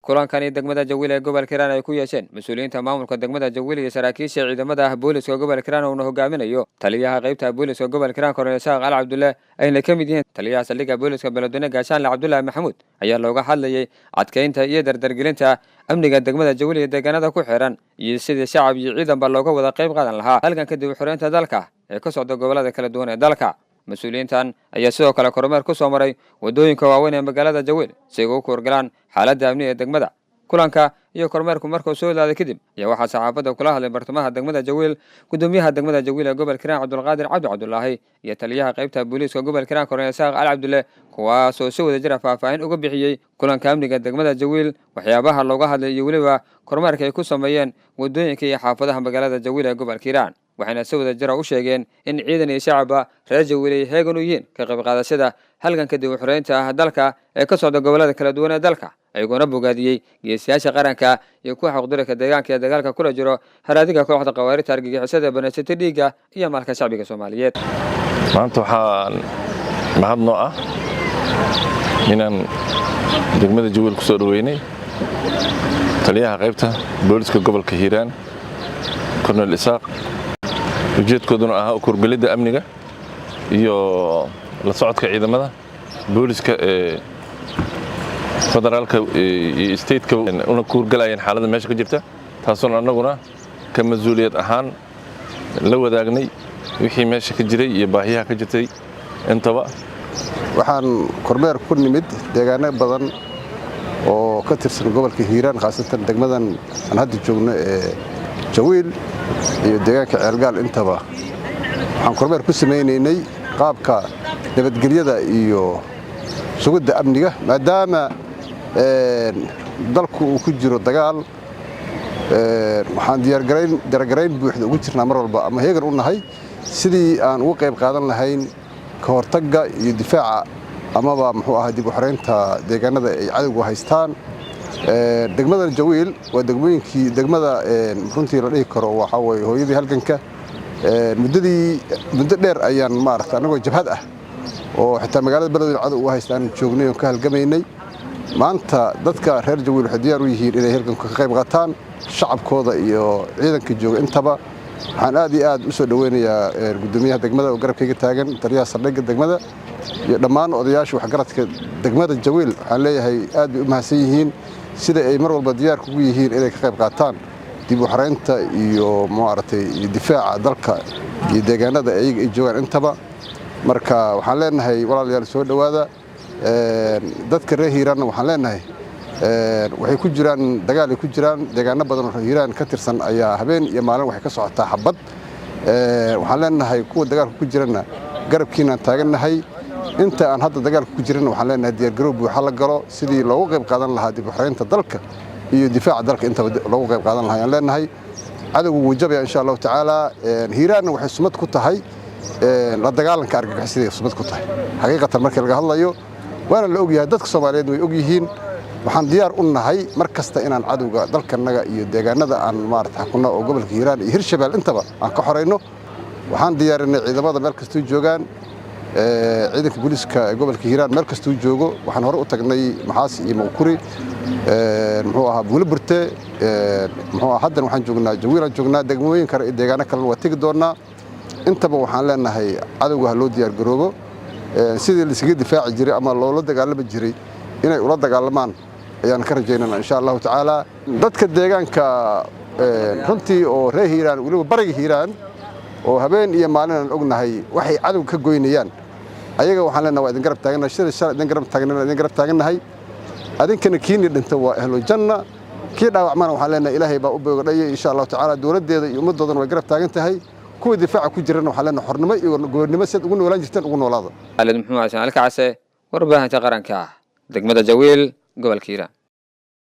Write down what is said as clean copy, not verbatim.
Kulankani degmada Jawiil ee gobolka Hiiraan ay ku yeesheen mas-uuliyiinta maamulka degmada Jawiil iyo saraakiisha ciidamada ah booliska gobolka Hiiraan, uuna hogaaminayo taliyaha qaybta booliska gobolka Hiiraan, Korneel Isaaq Cali Cabdulle, ayna ka mid yihiin taliyaha saldhigga booliska Beledweyne, Gaashaanle Cabdullaahi Maxamuud, ayaa looga hadlayay adkeynta iyo dardargelinta amniga degmada Jawiil iyo deegaanada ku xiran, iyo sidii shacab iyo ciidanba looga wada qayb qaadan lahaa halganka dib u xoreynta dalka ee ka socda gobolada kala duwan ee dalka. Mas-uuliyiintan ayaa sidoo kale kormeer ku soo maray waddooyinka waaweyn ee magaalada Jawiil si ay ugu kuurgalaan xaaladda amni ee degmada. Kulanka iyo kormeerku markuu soo ilaaday kadib ayaa waxaa saxaafadda kula hadlay bartamaha degmada Jawiil gudoomiyaha degmada Jawiil ee gobolka Hiiraan, Cabdulqaadir Cabdi Cabdulaahi, iyo taliyaha qaybta booliiska gobolka Hiiraan, Korneel Isaaq Cali Cabdulle, kuwaasoo si wada jira faahfaahin uga bixiyey kulanka amniga degmada Jawiil, waxyaabaha looga hadlay iyo weliba kormeerka ay ku sameeyeen waddooyinka iyo xaafadaha magaalada Jawiil ee gobolka Hiiraan. Waxayna si wada jira u sheegeen in ciidan iyo shacabba reer Jawiil ay heegan u yihiin ka qayb qaadashada halganka dib u xoreynta ah dalka ee ka socda gobolada kala duwan ee dalka, ayagoona bogaadiyey geesiyaasha qaranka iyo kuwa xaqdirka deegaanka ee dagaalka kula jiro haraadiga kooxda khawaarijta argagixisada banaysatay dhiigga iyo maalka shacbiga Soomaaliyeed. Maanta waxaan mahad noo ah inaan degmada Jawiil ku soo dhoweynay taliyaha qaybta booliska gobolka Hiiraan, Korneel Isaaq. Ujeedkooduna ahaa kuurgelidda amniga iyo la socodka ciidamada booliska ee federaalka iyo stateka, una kuurgalayeen xaaladda meesha ka jirta, taasoon annaguna ka mas-uuliyad ahaan la wadaagnay wixii meesha ka jiray iyo baahiyaha ka jirtay intaba. Waxaan kormeer ku nimid deegaano badan oo ka tirsan gobolka Hiiraan, khaasatan degmadan aan hadda joogno ee Jawiil iyo deegaanka Ceelgaal. Intaba waxaan kormeer ku samaynaynay qaabka nabadgelyada iyo sugidda amniga, maadaama dalku uu ku jiro dagaal. Waxaan diyaargarayn buuxda ugu jirnaa mar walba ama heegan u nahay sidii aan uga qayb qaadan lahayn ka hortagga iyo difaaca amaba muxuu ahaa dib u xoreynta deegaanada ay cadowgu haystaan. Degmadan Jawiil waa degmooyinkii degmada runtii la dhihi karo waxaa weye hooyadii halganka. Muddadii muddo dheer ayaan maaragta annagoo jabhad ah oo xitaa magaalada Beledweyne cadow u haysta aan joognay oon ka halgamaynay. Maanta dadka reer Jawiil waxay diyaar u yihiin inay halganka ka qayb qaataan, shacabkooda iyo ciidanka jooga intaba. Waxaan aad iyo aad u soo dhoweynayaa guddoomiyaha degmada oo garabkayga taagan, taliyaha saldhigga degmada iyo dhammaan odayaasha waxgaradka degmada Jawiil. Waxaan leeyahay aad bay u mahadsan yihiin sida ay mar walba diyaar kugu yihiin inay ka qayb qaataan dib u xoreynta iyo maaragtay iyo difaaca dalka iyo deegaanada ayaga ay joogaan intaba. Marka waxaan leenahay, walaalayaal, soo dhowaada. Dadka reer Hiiraanna waxaan leenahay waxay ku jiraan dagaal ay ku jiraan. Deegaano badan oo Hiiraan ka tirsan ayaa habeen iyo maalin waxay ka socotaa xabad. Waxaan leenahay kuwa dagaalka ku jirana garabkiinaan taagannahay. Inta aan hadda dagaalka ku jirana waxaan leenahay diyaargarow buuxa la galo sidii loogu qayb qaadan lahaa dib u xoreynta dalka iyo difaaca dalka intaba loogu qayb qaadan lahaa ayaan leenahay. Cadowgu wuu jabaya, insha Allahu tacaala. Hiiraanna waxay sumad ku tahay la dagaalanka argagixisada, sumad ku tahay xaqiiqatan markii laga hadlayo, waana la ogyahay, dadka Soomaaliyeed way ogyihiin. Waxaan diyaar u nahay mar kasta inaan cadowga dalkanaga iyo deegaanada aan maarata xukunno oo gobolka Hiiraan iyo Hirshabelle intaba aan ka xoreyno. Waxaan diyaarinay ciidamada meel kastuu joogaan, ciidanka booliiska ee gobolka Hiiraan meel kastuu joogo. Waxaan hore u tagnay Maxaas iyo Muqkuri, muxuu ahaa, Buulo Burte, muxuu ahaa, haddan waxaan joognaa Jawiilaan joognaa. Degmooyin kale iyo deegaano kalena waa tegi doonnaa. Intaba waxaan leenahay cadowga ha loo diyaar garoobo sidii laiskaga difaaci jiray ama loola dagaalami jiray inay ula dagaalamaan ayaan ka rajaynana, insha Allahu tacaala. Dadka deegaanka runtii oo reer Hiiraan, weliba bariga Hiiraan, oo habeen iyo maalin aan ognahay waxay cadowga ka goynayaan, ayaga waxaan leenahay waa idin garab taagannahay. Shalay shalay idin garab taagnana, idin garab taagannahay. Adinkana kiini dhinta waa ehlo janna, kii dhaawacmana waxaan leenahay Ilaahay baa u boogadhayay, insha Allahu tacaala. Dowladdeeda iyo ummaddoodana way garab taagan tahay. Kuwa difaaca ku jirana waxaan leenahay xornimo iyo gobonnimo siad ugu noolaan jirteen ugu noolaada. Khaalid Maxamuud Xasan Alkacase, warbaahinta qaranka, degmada Jawiil, gobolka Hiiraan.